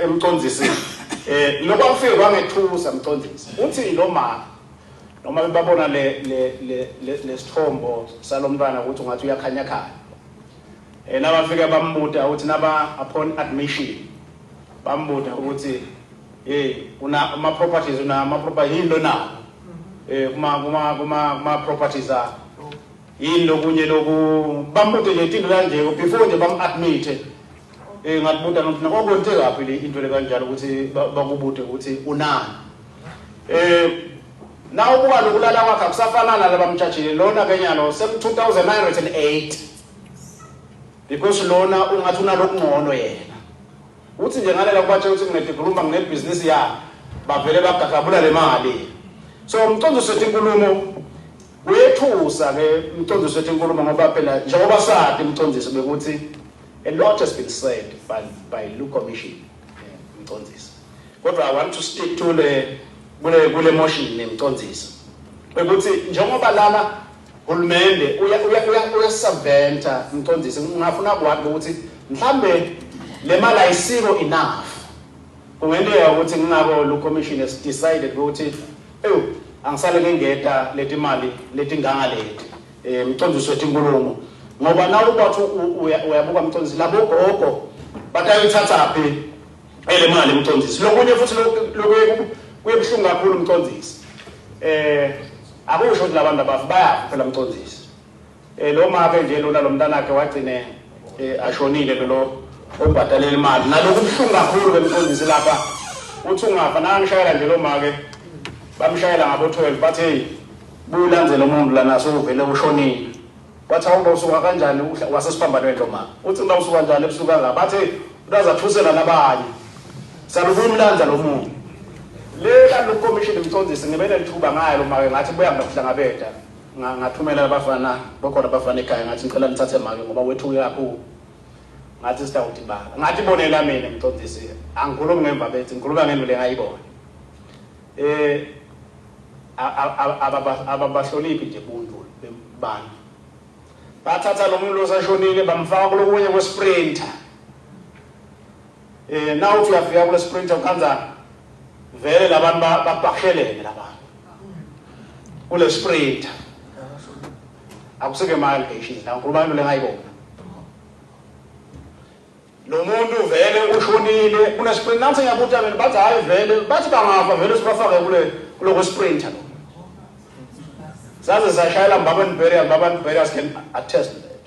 Emcondzisi, lokwakufike kwangethusa, mcondzisi, uthi lo mama noma bebabona le le le lesithombo salomntwana ukuthi ungathi uyakhanya khanya, nabafika bambuta ukuthi naba upon admission bambuta ukuthi, "Hey, una ama properties, una ama properties yini lona kuma properties akho yini lokunye?" Loku bambute nje into kanje before nje bam admit. Ngakubuta nokuthi nakwakwenze kaphi le into le kanjalo ukuthi bakubute ukuthi unani. Na ubuka lokulala kwakhe akusafana nalabamtshajile lona kenyalo sem 2908, because lona ungathi unalokungcono yena. Uthi nje ngalela kubatshe ukuthi nginediploma, nginebhizinisi, ya, bavele bagagabula le mali. So mcondziso wetinkulumo, kuyethusa ke, mcondziso wetinkulumo, ngoba phela njengoba sati, mcondziso, bekuthi a lot has been said by Lu Commission, mcondzisi, kodwa I want to stick to le kule motion, nemcondzisi, ukuthi njengoba lana hulumende uyasaventa, mcondzisi, ngingafuna kwazi ukuthi mhlambe le mali ayisiko enough. Kungenteka ukuthi ngingako lo commission has decided ukuthi ewu, angisale ngengeta leti mali letinganga leti, mcondzisi wetinkulumo, ngoba nawe ubathi uyabuka, mcondzisi, labo gogo batayithatha phi ele mali, mcondzisi? Lokunye futhi lokuye kuyebuhlungu kakhulu, mcondzisi, akusho ukuthi labantu abafi, bayafa phela, mcondzisi. Lo make nje lona lo mntanakhe wagcine ashonile lo obhadalela imali, naloku kubuhlungu kakhulu ke, mcondzisi. Lapha uthi ungafa nangishayela nje lo make, bamshayela ngabo 12, bathi, "Hey, bulandzela umuntu lana, sowuvele ushonile." Wathi, "Awuba usuka kanjani?" Wasesiphambanweni lo mama uthi, "Uba usuka kanjani ebusuku kangaka?" Bathi utazathusela nabanye, salubuyimlanza lo muntu le lo commission. Mcondzisi, ngibe nelithuba ngayo lo make, ngathi buya ngiyokuhlangabeta. Ngathumela abafana bakhona, abafana ekhaya, ngathi, "Ngicela nithathe make ngoba wethuke kakhulu." Ngathi sitawudibana, ngathi bonela mina, mcondzisi, angikhulumi ngemva bethi ngikhuluma ngento lengayibona. Ababahloniphi nje buntu bantu. Bathatha lo muntu osashonile, bamfaka kulokunye kwe-sprinter. Na uthi uyafika kule sprinter, ukhanza vele labantu babhashelene labantu kule sprinter. Akusike ma allegations la, ngikhuluma into lengayibona. Lo muntu vele ushonile kule sprinter. Nansi ngiyabuta mina, bathi hayi, vele bathi bangafa vele sibafake kule kuloko sprinter lo. Saze sashayela Mbabane Burial. Mbabane Burials can attest to that.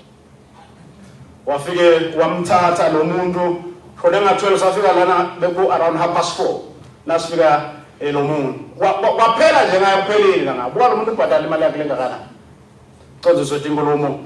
Wafike wamthatha lo muntu shone nga-12, safika lana beku around 4:30 nasifika. Lo muntu kwaphela nje ngayo, kuphelile la. Ngabuka lo muntu ubhadala imali yakhe lengakanani, condziso tinkulumo.